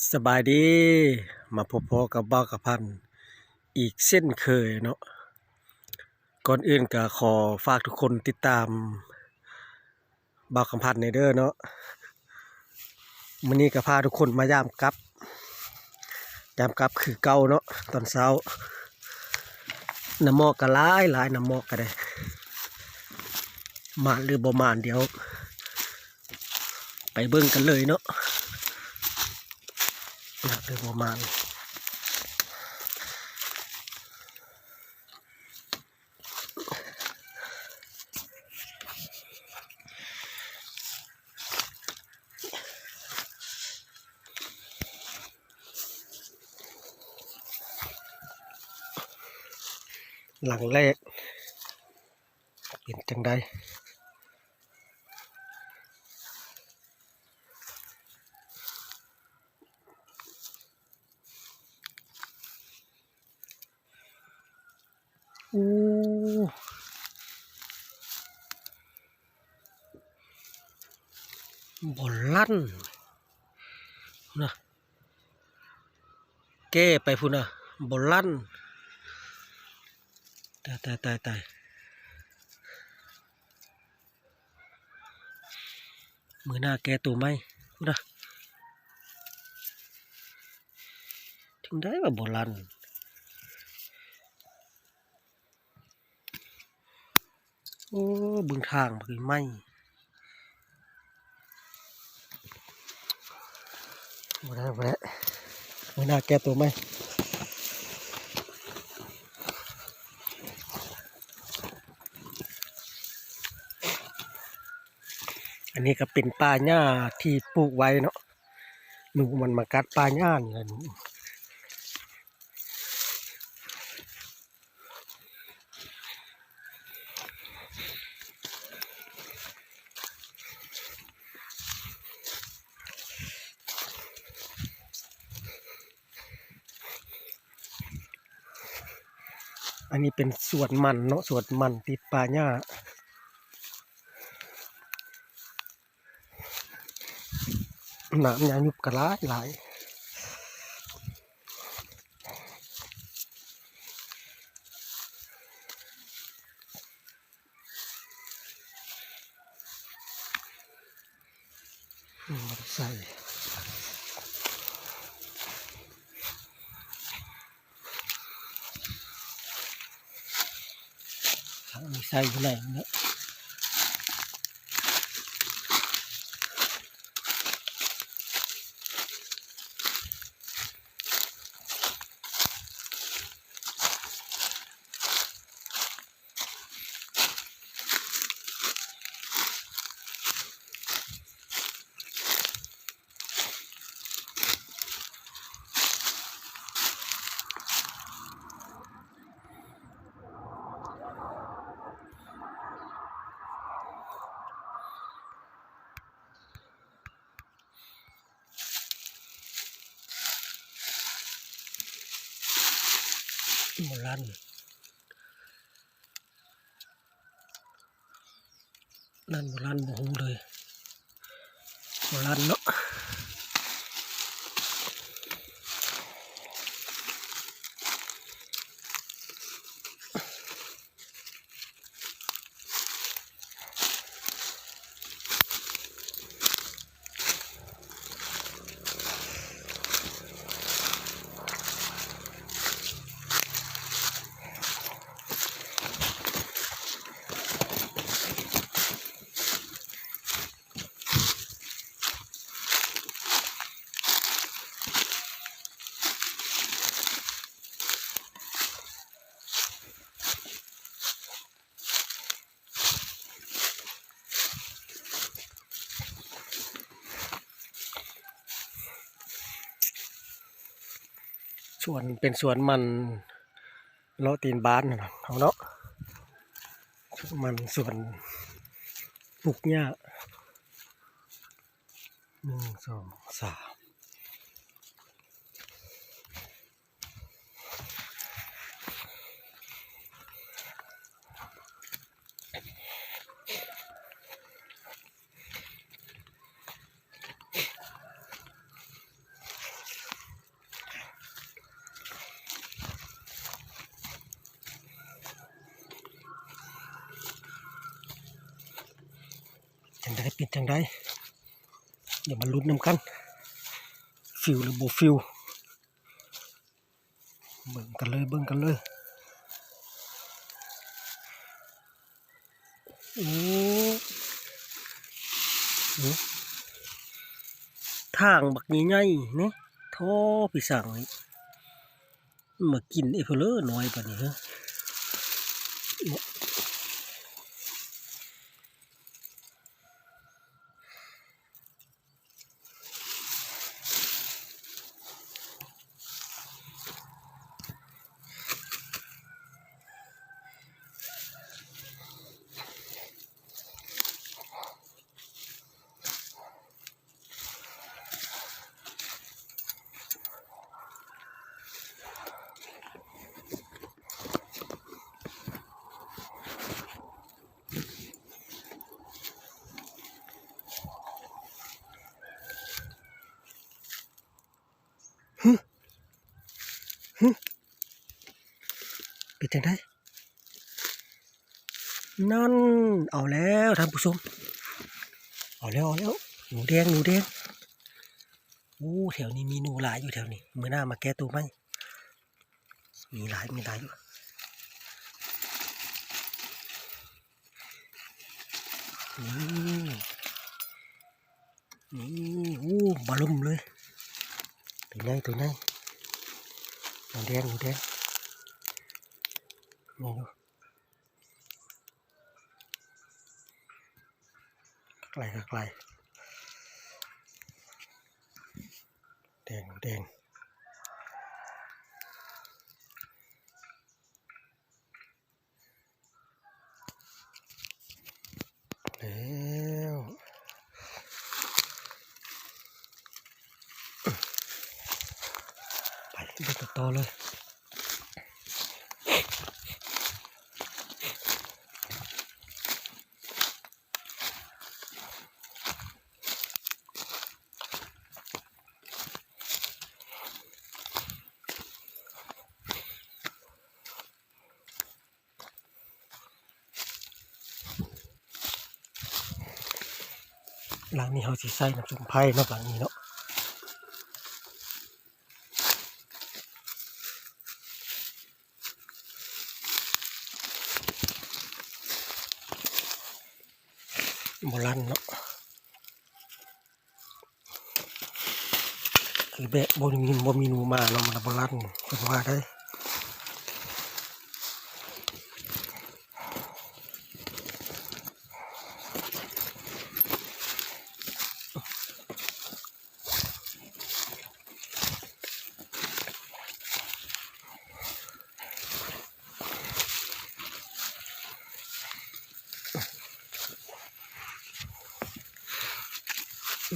ສະບາຍດີ ມາພົບພໍ້ກັບບ່າວກຳພັນອີກເຊັ່ນເຄີຍເນາະ. ກ່ອນອື່ນກໍຂໍຝາກທຸກຄົນຕິດຕາມບ່າວກຳພັນແດ່ເດີເນາະ. ມື້ນີ້ກໍພາທຸກຄົນມາຢາມກັບ ຢາມກັບຄືເກົ່າເນາະ ຕອນເຊົ້າ. ນ້ຳໝອກກໍຫຼາຍໆ ນ້ຳໝອກກໍໄດ້ ໝານຫຼືບໍ່ໝານ ດຽວໄປເບິ່ງກັນເລີຍເນາະ ໝານຫຼືບໍ່ໝານ. ຫຼັງແລກເປັນຈັ່ງໃດ? ໂອ້ ບໍ່ລັ່ນນະ ແກ່ໄປພຸ້ນນະ ບໍ່ລັ່ນ. ຕາຍ ຕາຍ ຕາຍ ຕາຍ. ມື້ໜ້າແກ້ໂຕໃໝ່ພຸ້ນນະ ເຖິງໄດ້ວ່າບໍ່ລັ່ນ. ໂອ້ ເບິ່ງທາງບັກໃໝ່ ບໍ່ໄດ້ ບໍ່ໄດ້ ມື້ໜ້າແກ້ໂຕໃໝ່. ອັນນີ້ກໍເປັນປ່າຫຍ້າທີ່ປູກໄວ້ເນາະ ໜູມັນມາກັດປ່າຫຍ້ານີ້ແຫຼະ. ອັນນີ້ເປັນສວນມັນເນາະ ສວນມັນຕິດປ່າຫຍ້າ. ນ້ຳຍາຍຸບກໍຫຼາຍຫຼາຍ. ອືມ ໃສ່ ໃສ່ຢູ່ໃນນີ້. ບໍ່ລັ່ນ ນັ້ນບໍ່ລັ່ນ ບໍ່ຮູ້ເລີຍ ບໍ່ລັ່ນເນາະ. ສວນ ເປັນສວນມັນເລາະຕີນບ້ານເຮົາເນາະ ສວນມັນ ສວນປູກຫຍ້າ. ໜຶ່ງ ສອງ ສາມ. ເ ເປັນຈັ່ງໃດ? ດຽວມາລຸ້ນນຳກັນ ຟິວຫຼືບໍ່ຟິວ. ເບິ່ງກັນເລີຍ ເບິ່ງກັນເລີຍ. ໂອ້ ໂອ້ ທາງບັກໃຫຍ່ໆນີ້ ທໍ່ພີ່ຊ່າງນີ້ ມາກິນເອເພີເລີນ້ອຍປານນີ້ເຮີ. ຫຶ ຫຶ ເປັນຈັ່ງໃດ? ນັ້ນ ເອົາແລ້ວທ່ານຜູ້ຊົມ ເອົາແລ້ວ ເອົາແລ້ວ ໜູແດງ ໜູແດງ. ໂອ້ ແຖວນີ້ມີໜູຫຼາຍຢູ່ແຖວນີ້ ມື້ໜ້າມາແກ້ໂຕໃໝ່. ມີຫຼາຍ ມີຫຼາຍຢູ່ ນີ້ ນີ້. ໂອ້ ບາລຶ້ມເລີຍ ໂຕໃຫຍ່ ໂຕໃຫຍ່ ໜູແດງ ໜູແດງ ນີ້ຢູ່ ໃກ້ໆ ໃກ້ໆ ແດງ ແດງ. ແລ້ວ ໄປເບິ່ງກັນຕໍ່ເລີຍ. ຫຼັງນີ້ເຮົາຊິໃສ່ນ້ຳສົມໄພເນາະ ຫຼັງນີ້ເນາະ. ບໍ່ລັ່ນເນາະ ຄືແບບບໍ່ມີ ບໍ່ມີໜູມາເນາະ ມັນລະບໍ່ລັ່ນ ເພິ່ນວ່າໄດ໋.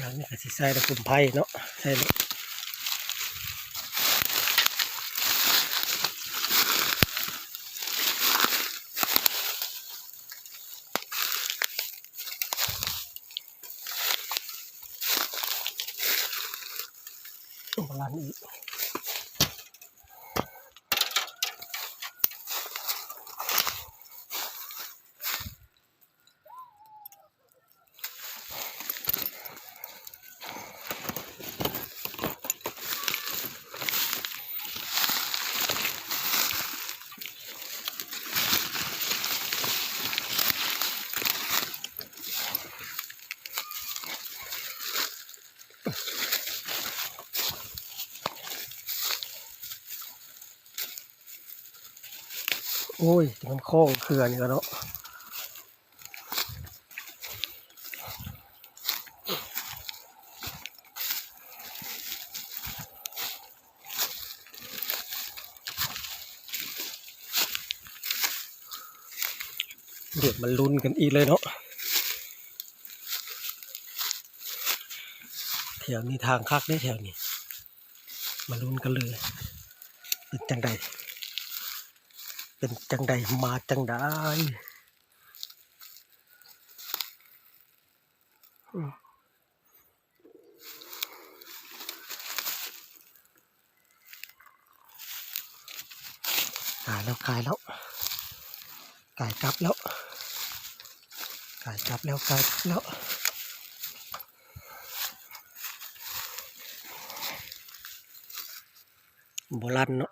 ອັນນີ້ກໍຊິໃສ່ແລ້ວ ສົມໄພເນາະ ໃສ່ແລ້ວ. ໂອ້ ລັນອີກ ໂອ້ຍ ມັນຄ້ອງເຄືອນີ້ລະເນາະ. ດຽວມາລຸ້ນກັນອີກເລີຍເນາະ ແຖວນີ້ທາງຄັກເດ້ແຖວນີ້. ມາລຸ້ນກັນເລີຍ ເປັນຈັ່ງໃດ ເປັນຈັ່ງໃດ ມາຈັ່ງໃດ. ກາຍແລ້ວ ກາຍແລ້ວ ກາຍກັບແລ້ວ ກາຍກັບແລ້ວ ກາຍກັບແລ້ວ. ບໍ່ລັ່ນເນາະ.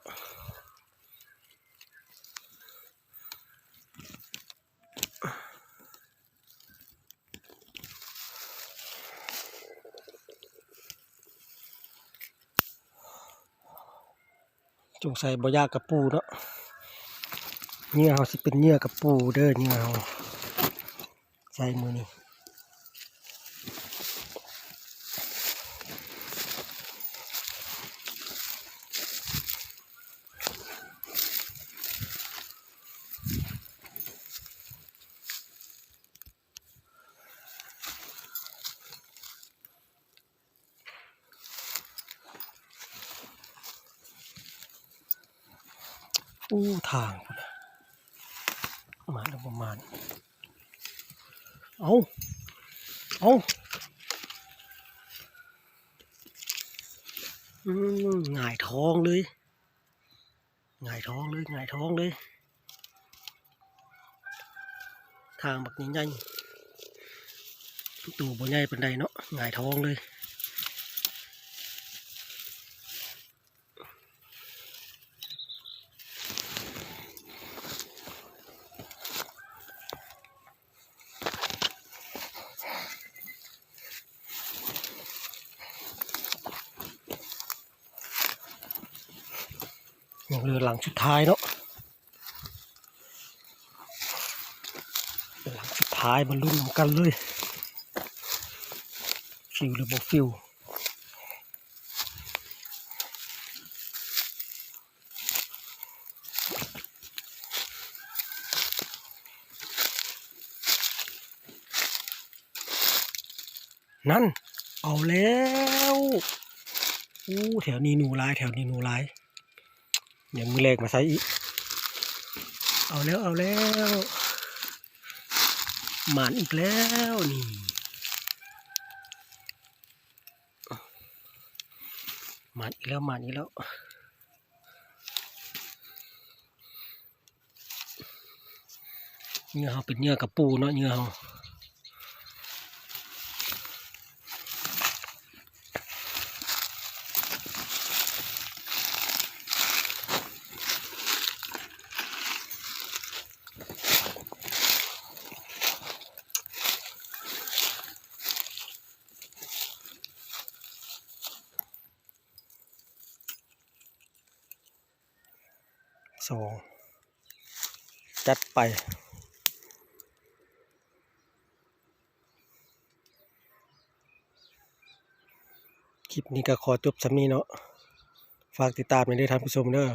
ສົງໄສບໍ່ຢາກກະປູເນາະ. ເຫຍື່ອເຮົາຊິເປັນເຫຍື່ອກະປູເດີ ເຫຍື່ອເຮົາໃຊ້ມື້ນີ້. ໂອ້ ທາງພຸ້ນນະ ມານຫຼືບໍ່ມານ. ເອົາ ເອົາ ອືມ ຫງາຍທ້ອງເລີຍ. ຫງາຍທ້ອງເລີຍ ຫງາຍທ້ອງເລີຍ. ທາງບັກໃຫຍ່ໆ ໂຕບໍ່ໃຫຍ່ປານໃດເນາະ ຫງາຍທ້ອງເລີຍ. ຍັງເຫຼືອຫຼັງສຸດທ້າຍເນາະ ຫຼັງສຸດທ້າຍມາລຸ້ນນຳກັນເລີຍ ຟິວຫຼືບໍ່ຟິວ. ນັ້ນ ເອົາແລ້ວ ໂອ້ ແຖວນີ້ໜູຫຼາຍ ແຖວນີ້ໜູຫຼາຍ ດຽວມື້ແລງມາໃສ່ອີກ. ເອົາແລ້ວ ເອົາແລ້ວ ໝານອີກແລ້ວນີ້ ໝານອີກແລ້ວ ໝານອີກແລ້ວ. ເຫຍື່ອເຮົາເປັນເຫຍື່ອກະປູເນາະ ເຫຍື່ອເຮົາ. ສອງ ຈັດໄປ. ຄລິບນີ້ກໍຂໍຈົບສ່ຳນີ້ເນາະ ຝາກຕິດຕາມແດ່ເດີທ່ານຜູ້ຊົມເດີ.